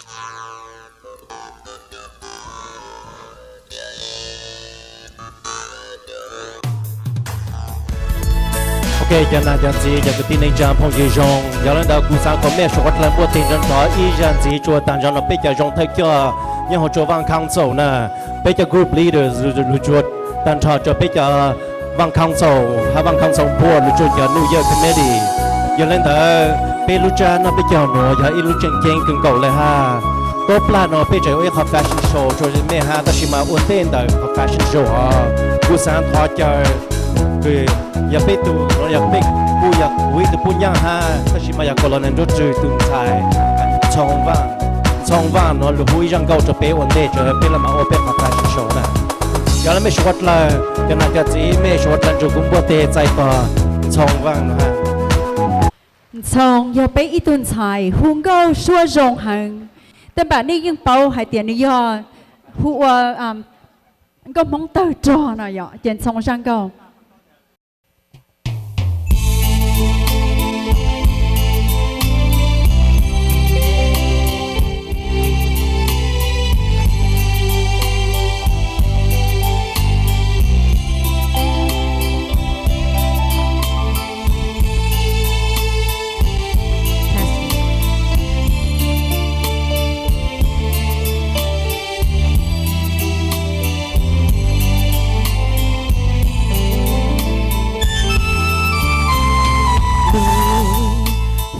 Ok, cov nam cov txiv, cov kwv tij neej tsa phooj ywg zoo, yog li ntawd kuv xav kom mej suav dlawg npuaj teg nrov nrov ib zag ntxiv tsuas tag nrho no peb cov zoo thawj coj nyob hauv tsua Vaj Council na, peb cov group leader lug tsuas tag nrho rua peb cov Vaj Council hab Vaj Council Board lug tsuas cov New Year Committee. Yog li ntawd peb lub tsab noj peb caug nuav yog ib lub tseem ceeb kawg nkaus le hab. Tuab plag no peb tseem ua ib qho fashion show rua mej hab, tab sis mas ua ntej ntawm qhov fashion show os, kuv xav thov caw kws yog peb tug, yog peb kuj yog kuv ib tug puj nyaab hab, tab sis mas yog Colonel Nruab Tswg tug ntxhais Ntxhoo Vaaj, Ntxhoo Vaaj nuav lug hu ib zaj nkauj rua peb ua ntej tso peb le maam ua peb qhov fashion show na. Yog le mej suav dlawg, cov nam cov txiv, mej suav dlawg nrug kuv npuaj teg txais tog Ntxhoo Vaaj no hab. Ntxhoo yog peb ib tug ntxhais hu nkauj suab zoo heev, tej npaam nej yeej paub hais tias nws yog hu ua nkauj Hmoob tawg rog no yom, ces Ntxhoo zaj nkauj.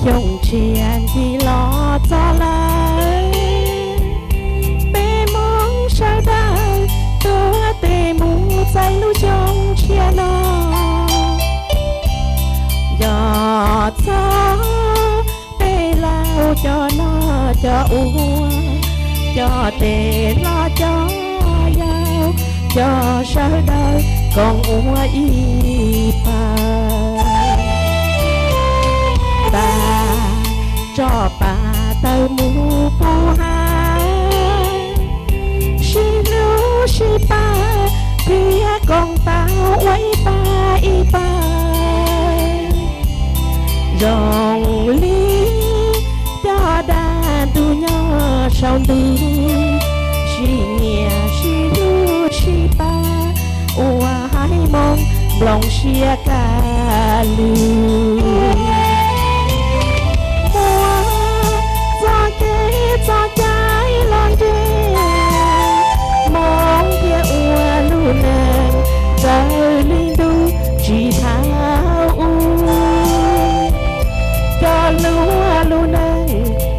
Xyoo tshiab ncig los txog lawm, peb Hmoob sawv daws tuav tes mus txais lub xyoo tshiab no. Yog txog peb laug cov noj cov ua, cov tes hlob cov yau, cov sawv daws koom ua ib pawg. Tag tso pas tawg mus pub hav, sib hlub sib pab thiab koom tau ua ib pawg ib pawg. Zoo li cov dab ntub nyob saum ntug, sib nyiam sib hlub sib pab ua haiv Hmoob nplooj siab kaj lug. Muaj txoj kev txoj cai los nres, Hmoob thiaj ua lub neej txawj li ntuj tsis thaum ub. Coj lub lub neej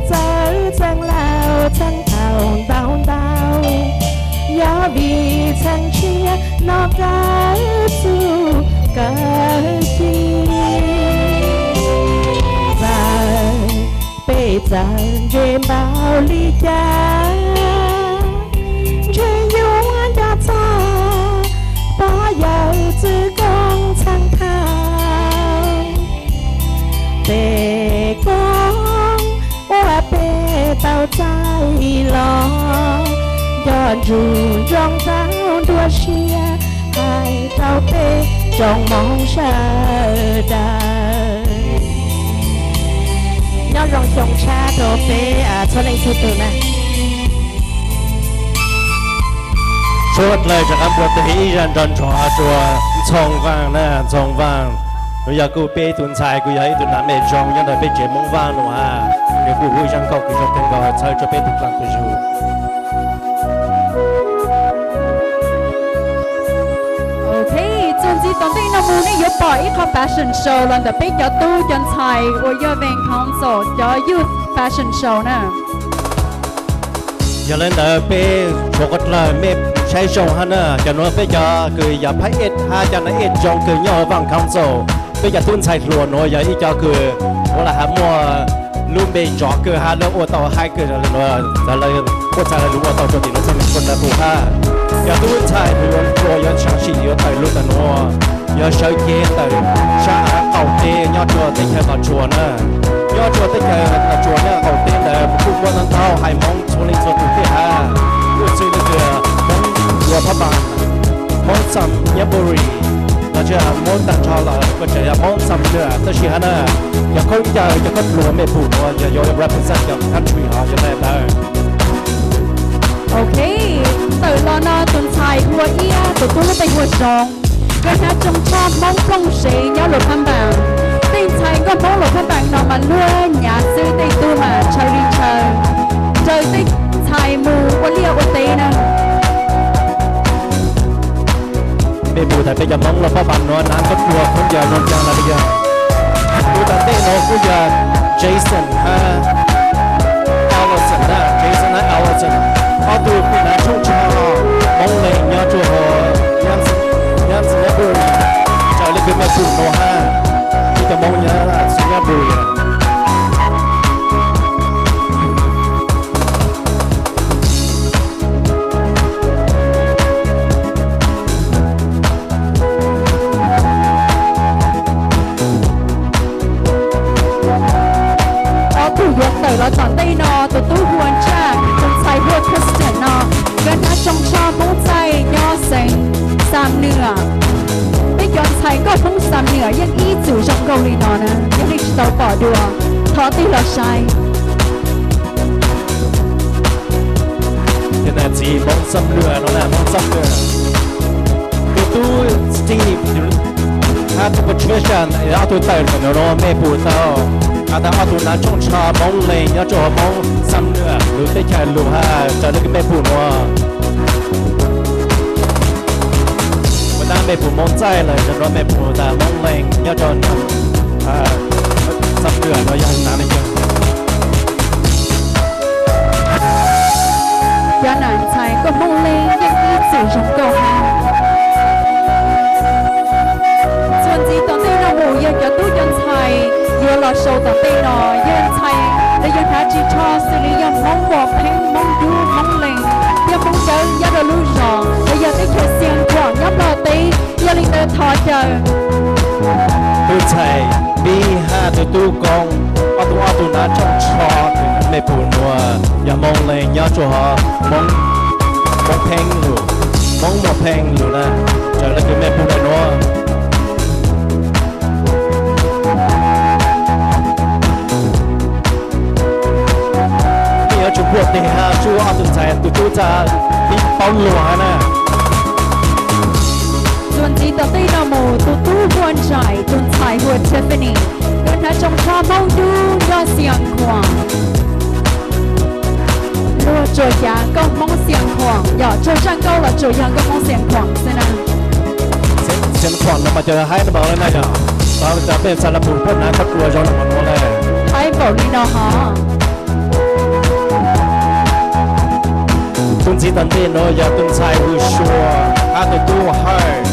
txawj txeeb laus txheej thaum ntau ntau, yog vim txheej tshiab no kawg txuj kawg ci. Txawm peb txawm ntse npaum li cas, ntshe yuav nco txog pog yawm txwv koob txheej thaum. Tej koob uas peb tau txais los, nco ntsoov zoo nraug nruab siab hais rau peb tsoom Hmoob sawv daws. Nyob zoo xyoo tshab rau peb txhua leej txhua tug na. Suav dlawg rov qab npuaj teg ib zag nrov nrov rua Ntxhoo Vaaj na, Ntxhoo Vaaj. Nws yog kuj peb ib tug ntxhais, kuj yog ib tug nam mej zoo nyob ntawm peb tsev Hmoob Vaaj lug hab. Nws kuj hu ib zaj nkauj kws zoo kawg nkaus txhawb rua peb tug dlaag tug zug. Ok, txuas ntxiv tom ntej no mus nej yuav pom ib qho fashion show los ntawm peb cov tub cov ntxhais uas yog Van Council cov youth fashion show na. Yog le ntawd peb suav dlawg mej saib zoo hab na, cov nuav peb cov kws yog phab ej hab cov nam ej zoo kawg nyob Van Council. Peb cov tub ntxhais hluas nuav yog ib co kws ua le has muaj lub npe nrov kawg hab lawv ua tau haib kawg, ua txhais lawv lug ua tau rua tim nuav txhua leej txhua tus hab. Cov tub ntxhais hluas yuav tshaav sim yuav tawm lug ntawm nuav, yog sawv cev tawm sab av qaum teb nyob rua teb chaws Los Tsuas na. Nyob rua teb chaws Los Tsuas nyob qaum teb ntawd kuj muaj ntau ntau haiv Hmoob txhua leej txhua tus thiab hab. Kuj xws le kws Hmoob Luas Phab Npas, Hmoob Xam Nyab Npu Ri, los sis Hmoob tag nrho los kuj tseem yog Hmoob Xam Nuam tab sis hab na, cov khaub ncaws cov khaub dluag mej pum nuav yog yuav represent cov country hov yog le ntawd. ntxhais hu ua Iab, tus tub lub npe hu ua Zoov. Nkawd hnav tsoo tshaj Hmoob plooj sev nyob Luam Phaj Npaas. Tej ntxhais nkauj Hmoob Luam Phaj Npaas no mas luag nyav xwb, tej tub mas ntshaw li ntshaw, raws tej ntxhais mus ua liaj ua teb na. Mej pum tas peb cov Hmoob los pab pam nuav hnav khaub dluag khaub ncaws zoo caag los peb yog. Kuv tas ntej nuav kuj yog Jason hab Allison na, Jason hab Allison, ob tug kuj hnav tsoo tshaj Moob Leeg nyob rua huv Yam Xeem Nyab Npum, raws le kws mej pum nuav hab, peb cov Moob nyob Xeem Nyab Npum. Ob tug yuav tawm los tom ntej no, tus tub hu ua Ntsaj, tus ntxhais hu ua Kristen no, nkawd hnav tsoo tshaj Hmoob Txaij nyob xeev Xam Nwam. Peb cov ntxhais nkauj Hmoob Xam Nwam yeej ib txwm zoo nkauj li no na, yog nej tsis tau pom dua, thov tig los saib. Txiv Hmoob Xam Nwam no na, Hmoob Xam Nwam. Tus tub Steve hab tub Patricia, ob tug tawm ntawm nuav no mej pum tau has tas ob tug hnav tsoo tshaj Moob Leeg nyob rua huv Hmoob Xam Nwam lub teb chaws lug hab, raws le kws mej pum nuav. Puas tab mej pum Moob Txaij lawm, nuav mej pum tas Moob Leeg nyob rua Xam Nwam no yog hnav le caag. Cov nam ntxhais nkauj Hmoob Leeg yeej ib txwm zoo nkauj hab. Txuas ntxiv tom ntej no mus yog cov tub cov ntxhais yuav los sau tom ntej no, yog ntxhais los yog hnav tsis tshua xws li yog Hmoob Muas Pheej, Hmoob Dub, Hmoob Leeg, yog Hmoob Dawb nyob rua lub zos, los yog teb chaws Xia Khuam nyob Nplog teb, yog li ntawd thov caw tus ntxhais Npib hab tus tub Koob, ob tug, ob tug hnav tsoo tshaj, mej pum nuav yog Moob Leeg nyob rua huv Hmoob, Hmoob Pheej lug, Hmoob Muas Pheej lug na, raws le kws mej pum nuav. Mej yuav tsum puaj teg hab sub ob tug ntxhais tus tub txaj pib paub luag hab na. Txuas ntxiv tom ntej no mus tus tub hu ua Nraim, tus ntxhais hu ua Tiffany, nkawd hnav tsoo tshaj Hmoob Dub nyob Xia Khuam. Luag tsuas xyav nkauj Hmoob Xia Khuam, yog tsuas zaj nkauj los tsuas yog nkauj Hmoob Xia Khuam xwb na. Xia Khuam no mas cov haib no mas na yog, cov peb txhaj le pum puab hnav khaub dluag zoo no mas nuav le. Haib npaum li no hov. Tus ntxiv tom ntej nuav yog tus ntxhais hu Sua hab tus tub Hawj.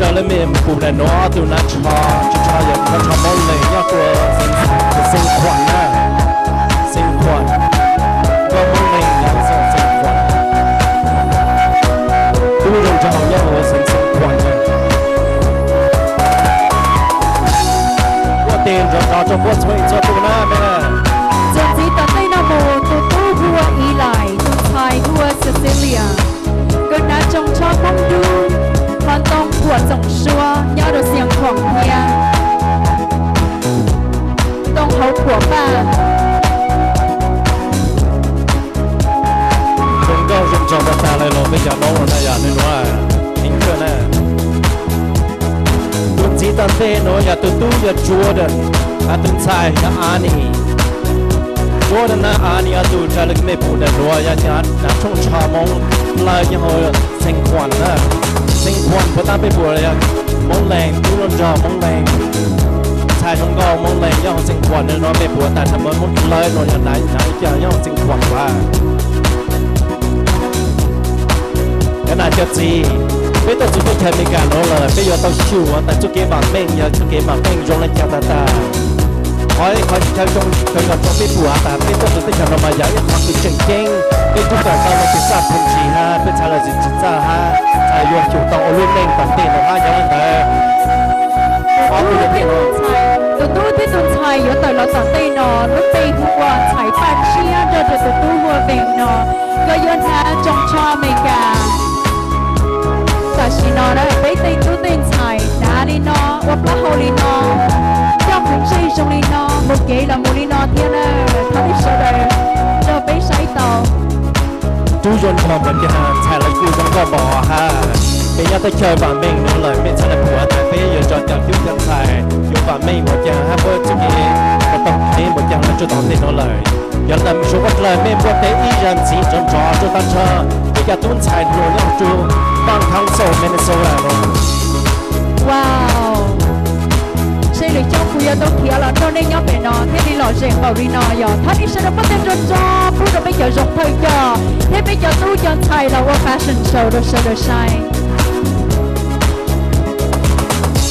Raws le mej pum ntawm nuav ob tug hnav tsho, tsho yog hnav tsho Moob Leeg nyob rua Xeev Khuam na, Xeev Khuam, nkauj Moob Leeg nyob Xeev Khuam, tub zoo nraug nyob huv Xeev Khuam na. Puaj teg nrov nrov rua puab txhua ib txhua tus na mej. Txuas ntxiv tom ntej no mus tus tub hu ua Eli, tus ntxhais hu ua Cecilia. Nkawd hnav tsoo tshaj Hmoob Dub, ho ntoo khuam txoom suab nyob rua Xia Khuam thiab, ntoo hauv khuam paj. Zoo nkauj zoo nraug tag tag le los peb cov Hmoob no na yog nws nuav heev kawg na. Tus ntxiv tom ntej nuav yog tus tub yog Jordan, hab tus ntxhais yog Annie. Jordan hab Annie ob tug raws le mej pum ntawm nuav yog hnav tsoo tsho Moob Leeg nyob huv Xeev Khuam na. Xeev Khuam puab tab peb pum yog Moob Leeg, tub zoo nraug Moob Leeg, ntxhais zoo nkauj Moob Leeg nyob huv Xeev Khuam no mej pum tas tsha Moob Leeg no yog hnav ib co nyob huv Xeev Khuam lawm. Cov nam cov txiv, peb tuaj txug teb chaws Amelikas nuav lawm peb yuav tau xyum tas txuj kev vam meej yog txuj kev vam meej zoo le caag tag tag. Qhov, qhov chaw zoo chaw nkaus rua peb pum has tas peb tuaj txug teb chaws no mas yog ib qhov kws tseem ceeb, peb tub kawm tau le tsis txaj phooj ywg hab peb txhaj le tsis txaj hab txhaj yuav xyum tau ua lub neej tom ntej no hab yog le ntawd. Tus tub thiab tus ntxhais yuav tawm los tom ntej no lub npe hu ua ntxhais Paj Tshiab nrog rua tus tub hu ua Vees no, nkawd yuav hnav tsoo tsho Amelikas. Tam sim no na peb tej tub tej ntxhais hnav li no, ua plaub hau li no, coj mus ntsej zoo li no, mus kev los mus li no thiab na. Thov nej sawv daws nrog peb saib tau. Tub zoo nraug mas ntxhais los kuj zoo Koj pom hab, peb nyob teb chaws vam meej no lawm, mej txhaj le pum tas peb yuav tso cov tub cov ntxhais yuav vam meej npaum caag hab puab txuj kev ua tau kev npaum caag los rua tom ntej no lawm. Yog le ntawd mej suav dlawg mej npuaj teg ib zag ntxiv nrov nrov rua tag nrho peb cov tub ntxhais hluas nyob rua Bank Council Minnesota no. Wow, seb lwm xyoo kuv yuav tau khiav los nrog nej nyob pem no thiaj li lom zem npaum li no. Yog thov nej sawv daws npuaj teg nrov nrov pub rau peb cov zoo thawj coj thiab peb cov tub cov ntxhais los ua fashion show rau sawv daws saib.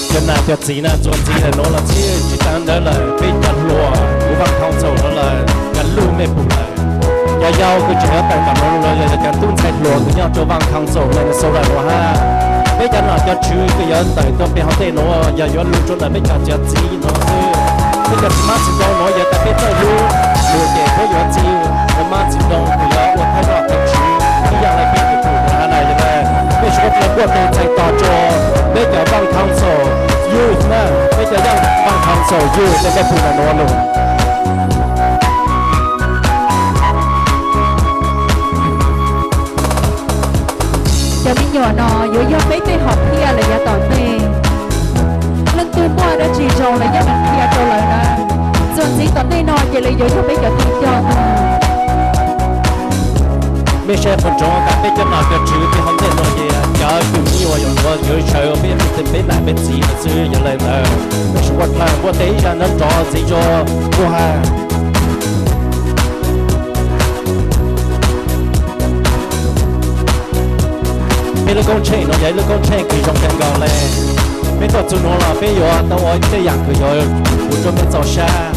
Cov nam cov txiv na, txuas ntxiv lawm nuav los xwb, tsis tas ntawd lawm peb cov hluas kuv Bank Council no lawm, cov lug mej pum lawm. Cov yau kws tseem yuav tawm tom nuav los yog cov tub ntxhais hluas kws nyob rua Bank Council Minnesota nuav hab. Peb cov nom cov tswv kws yuav tawm tuaj peg hauv ntej nuav, yog yuav lug rua ntawm peb cov txiv nuav xwb. Peb cov txiv hmab txiv ntoo nuav yog tas peb txawj hlub lug ces peb yuav txib cov hmab txiv ntoo kws yuav ua thawj nom thawj tswv ib yam le peb tus tus na na. Yog le mej suav dlawg npuaj teg txhais tos rua peb cov Bank Council Youth na, peb cov Bank Council Youth tej mej pum nuav lug. Cov me nyuam no yuav yog peb tej hom phiaj lawm yav tom ntej. Leej twg muaj dab tsi zoo los yeej meem qhia rau lawv na. Txuas ntxiv tom ntej no ces lawv yuav yog peb cov thawj coj tag. Mej saib qhov ntsoov tas peb cov nom cov tswv peb hauv ntej no ces cov yug me nyuam yog nuav yuav sawv peb, peb nam peb txiv lawm xwb. Yog le ntawd mej suav dlawg npuaj teg ib zag nrov nrov ntxiv rua puab hab. Peb lub koob tsheej nuav yog ib lub koob tsheej kws zoo kawg nkaus le. Peb tuaj txug nuav los peb yuav tau ua tej yaam kws yuav ua rua mej txaus sab,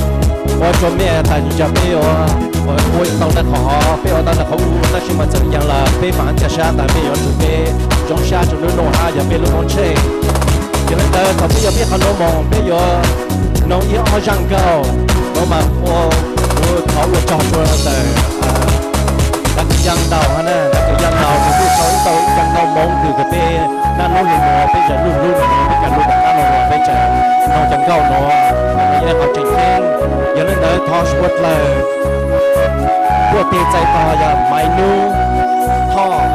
ua rua mej tas ntsa peb yuav ua tau le qhov, peb ua tau le qhov ua, tab sis mas txawm yog los peb vaam ca sab tas mej yuav tsum peb zoo sab rua nub nua hab yog peb lub koob tsheej. Yog le ntawd thaum peb yuav pib qhov nuav moog peb yuav noog ib ob zaj nkauj, nuav mas ua, ua qhov ua tsaug rua ntawm Dab Kws Yaj Ntaus hab na, Dab Kws Yaj Ntaus kws kuj sau ib tau ib zaj nkauj Moob kws peb naj nub lug nuav peb tseem lug hlub nuav, peb cov lug tom qab nuav peb tseem noog cov nkauj nuav, nuav yog qhov tseem ceeb. Yog le ntawd thov suav dlawg npuaj teg txais tos yog Maiv Nub Thoj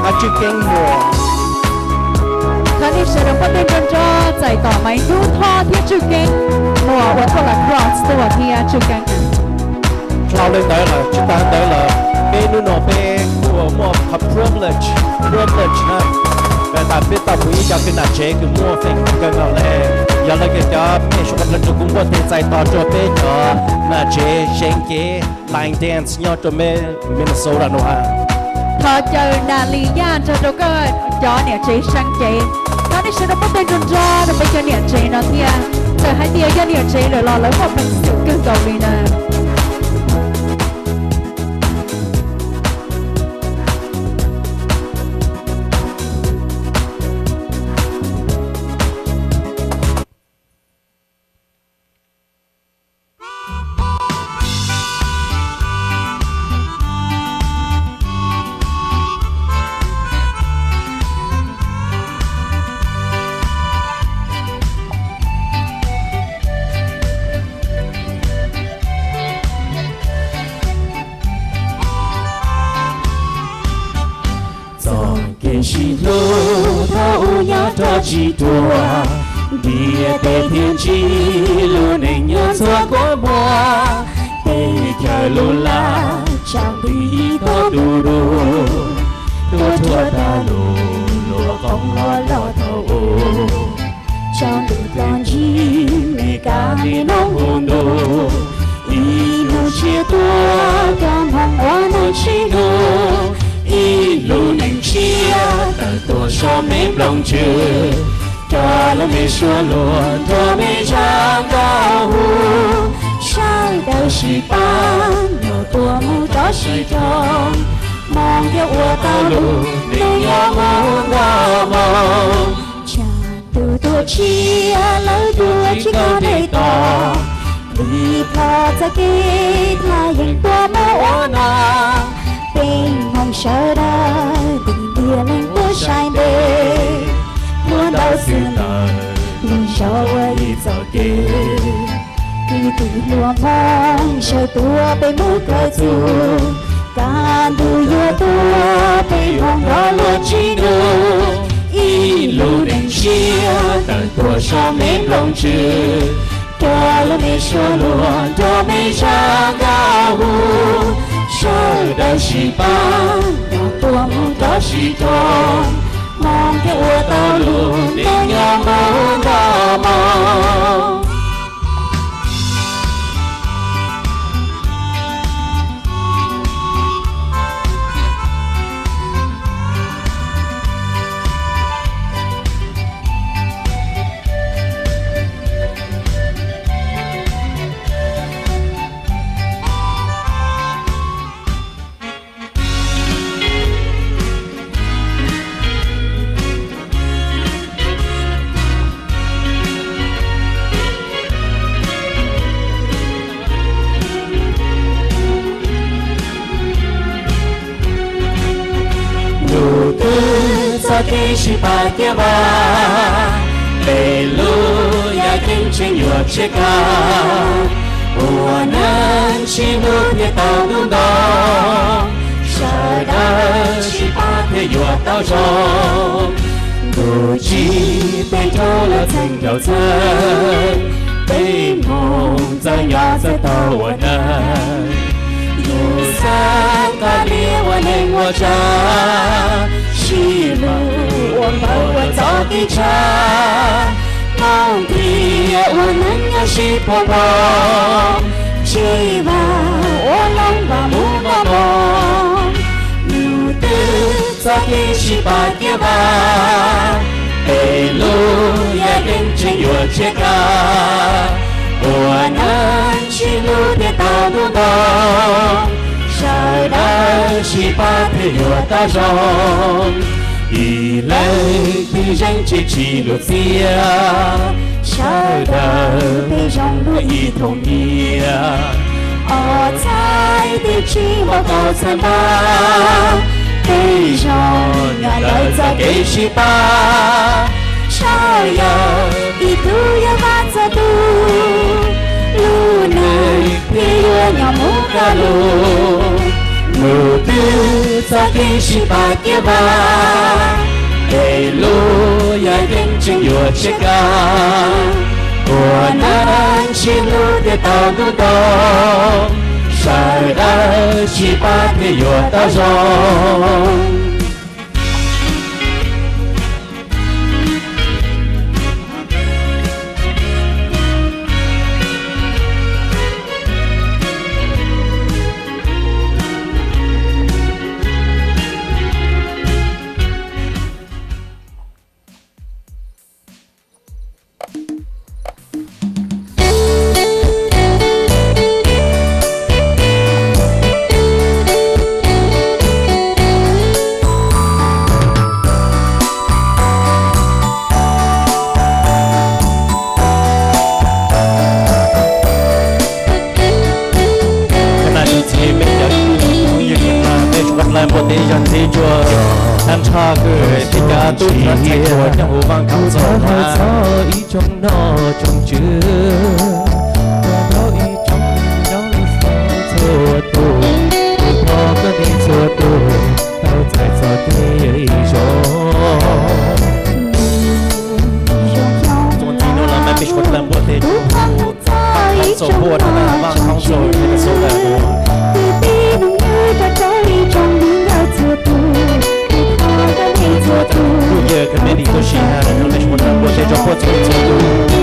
hab Tswj Keeb Muas. Thov nej sawv daws npuaj teg nrov nrov txais tos Maiv Nub Thoj thiab Tswj Keeb Muas uas tuaj lacrosse tuaj thiab Tswj Keeb. Dlhau le ntawd lawm, tsis tas ntawd lawm, peb nub nua peb kuj muaj qhov privilege, privilege na, tas peb tau pum ib cov kws nam tsev kws muaj feem kawg nkaus le. Yog le ntawd cov mej suav dlawg tsuas kuv npuaj teg txais tos rua peb cov nam tsev seev cev line dance nyob rua Minnesota nuav hab. Thov caw Nas Lis Yaj nrog rau koj cov niam tsev seev cev. Thov nej sawv daws npuaj teg nrov nrov rau peb cov niam tsev no thiab. Txawm hais tias yog niam tsev lawm los lawv muaj peev xwm kawg nkaus li na. Txoj kev sib hlub thaum ub nyob rov tsis ruam, ntiaj teb thiaj ntsib lub neej nyob ntxhua kua muag. Teb chaws lub laj tsam ntuj yim tuaj du du, tuaj rhuav tag lub luag qoob loj loj thaum ub. Tsaus ntuj tuaj ntsib me kab me noob hu ntu, ib hnub tshiab tuaj coj hmoov ua neej sib hlub. Ib lub neej tshiab tawm tuaj so me nplooj ntsws, rau lub me suab luag nrog me zaj nkauj hu. Sawv daws sib pab nrog tuaj mus rau sib rau, hmoov yuav ua tau lub neej yuav mus nto moo. Tsaus ntuj tuaj tshiab lawm tuaj tsis koj dej tos, vim plhom txoj kev thaj yeeb tuaj mus ua noj. Peb hmoov sawv daws ntiag leej tuaj saib ntev, tuaj ntau xwb ntawd lub zog ua ib txoj kev. Kwv tij hluas hmoob sawv tuaj peb mus kawm txuj, Tag ntuj yuav tuag peb yuav nrog luag tsim dua, ib lub neej tshiab tawm tuaj so me nplooj tswb, rau lub me suab luag nrog me zaj nkauj hu, sawv daws sib pab nrog tuaj mus rau sib rov, hmoob thiaj ua tau lub neej nyob mus nto mos. Ntuj twb txoj kev sib pab tiaj vag, peb lub yaj ceeb tsheej yuav tshiab kag, ua neej sib hlub thiaj tau ntuj nto, sawv daws sib pab thiaj yuav tau zoo. Ntuj tsim peb nraug los txheej nraug txheej, peb hmoob txawj nyob txawj tau ua neej. Yus xav kawg li ua neej ua tsav, sib hlub ua npawg ua txoj kev tshav, hmoob thiaj ua neej nyob sib puag npo, sib vam ua loo vam mus nto mos. Ntuj twb txoj kev sib pab tiaj vag, peb lub yaj ceeb tsheej yuav tshiab kag, ua neej sib hlub thiaj tau ntuj nto, sawv daws sib pab thiaj yuav tau zoo. Ib leeg twb zeej tsis tsim luag txiaj, sawv daws peb zoo dua ib thooj nyiaj. Ob txhais twb tsis npau taws txhais npab, peb zoo nyob lawv txoj kev sib pab. Tshaj yog ib tug yuav vam txhua tus, lub neej thiaj yuav nyob mus kaj lug. Ntuj twb txoj kev sib pab tiaj vag, peb lub yaj ceeb tsheej yuav tshiab kag, ua neej sib hlub thiaj tau ntuj nto, sawv daws sib pab thiaj yuav tau zoo. Kab na tsis txi peb cov ib tug phooj ywg tsoom na, peb suav dlawg npua teb zog ntxiv tsuag, tag nrho kws peb cov tub txhua txhia txhua nyob huv Vaj Khaob Txos no. Ib tsoom nom tsoom tswv, ua rau ib tsoom nyob txhua tus, ua rau koj nej txhua tus tau txais txoj kev zoo. Txuas ntxiv no los mas peb suav dlawg npua teb tsoom Khaob Txos npua no na, Vaj Khaob Txos Minnesota no. Kwv tij neej nyoog rau rau ib tsoom viv ncaus txhua tus, ua rau koj nej txhua tus, kuj yog koj nej li tuaj sim na, peb suav dlawg npua teb tsoom puab txhua txhua tus.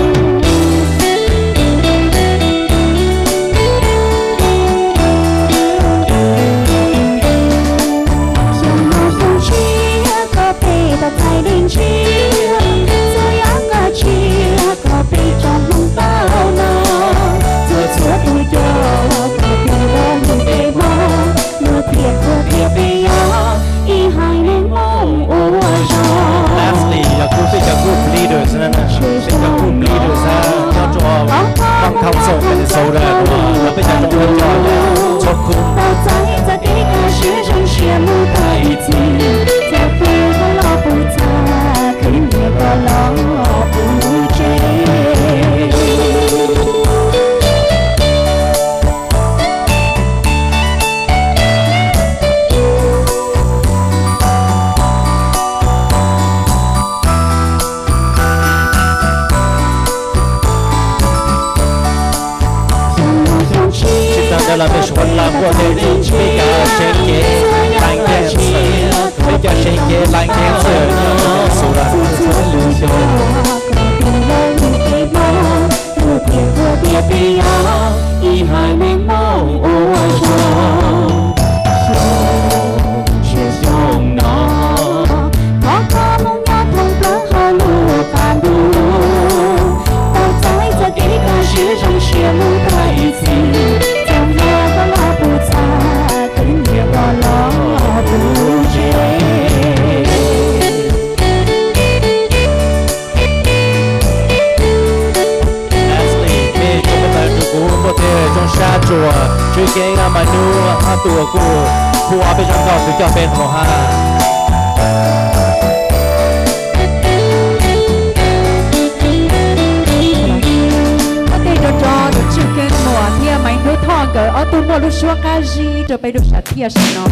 Xyoo no xyoo tshiab koj peb tau txais dej ntshiab, txhua yam koj tshiab koj peb tsoom hmoob tau no, txhua txhua tus coj koj tus los mus peb hmoob, luag thiaj tuag thiab peb yog ib haiv neeg Hmoob ua zoo. Lastly, yog kuv peb cov group leaders na, peb cov group leaders na, nyob rau Vaj Khaob Txos Minnesota no, los peb cov tsoom hmoob txhua khub tau txais txoj kev kaj siab zoo siab mus tag ib txhis, txhua khub los puv txha khwv nyiaj koj los puv tsev. Ntawd los peb suav los kuj tej tsis peb cov seev cev line dancer, peb cov seev cev line dancer. Ib haiv neeg Hmoob ua zoo, xyoo tshiab xyoo no, thov koj Hmoob nyob thoob plaws hauv lub qab ntuj, tau txais txoj kev kaj siab zoo siab mus tag ib txhis, txawm yog koj los puv txha, twb nyiam koj los puv tsev. Ashley, mej tso peb tawv rua kuv, kuv tej zoo sab tsuas, Tswv Keeb, Mas Nub, ob tug kuj hu ob peb zaj nkauj kws coj peb mus hab. Muab tej rov rov rau Tswv Keeb Muas thiab Maiv Hnub Thoj nkawd ob tug muaj lub suab qab zib rau peb lub sam thiaj sam no.